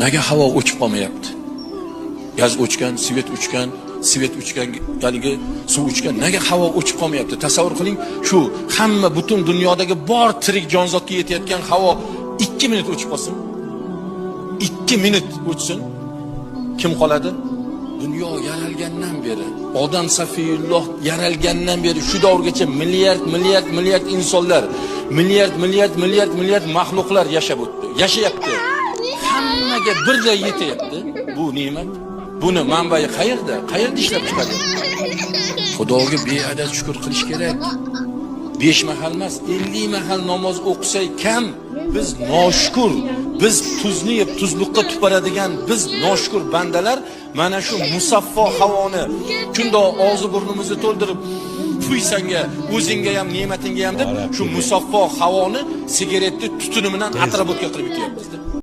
Nega havo o'chib qolmayapti? Gaz o'chgan, svet o'chgan, svet o'chgan, haligi suv o'chgan. Nega havo o'chib qolmayapti? Tasavvur qiling, shu hamma butun dunyodagi bor tirik jonzotga yetayotgan havo 2 minut o'chib qolsin. 2 minut o'chsin. Kim qoladi? Dunyo yaralgandan beri, odam Safiyulloh yaralgandan beri shu davrgacha milliard, milliard, milliard insonlar, milliard, milliard, milliard, milliard maxluqlar yashab o'tdi, yashayapti. Hammaga birday yetyapti bu ne'mat. Buni manbai qayerda? Qayerda ishlab chiqaryapti? Xudoga beadad shukr qilish kerak. 5 mahal emas, 50 mahal namoz o'qisak kam. Biz noshukur, biz tuzni yeb tuzluqqa tuparadigan biz noshukur bandalar mana shu musaffo havoni shundoq og'zi burnimizni to'ldirib, "Fuy sanga, o'zingga ham, ne'matingga ham" deb shu musaffo havoni sigaretni tutuni bilan отработка qilib yutyapmiz.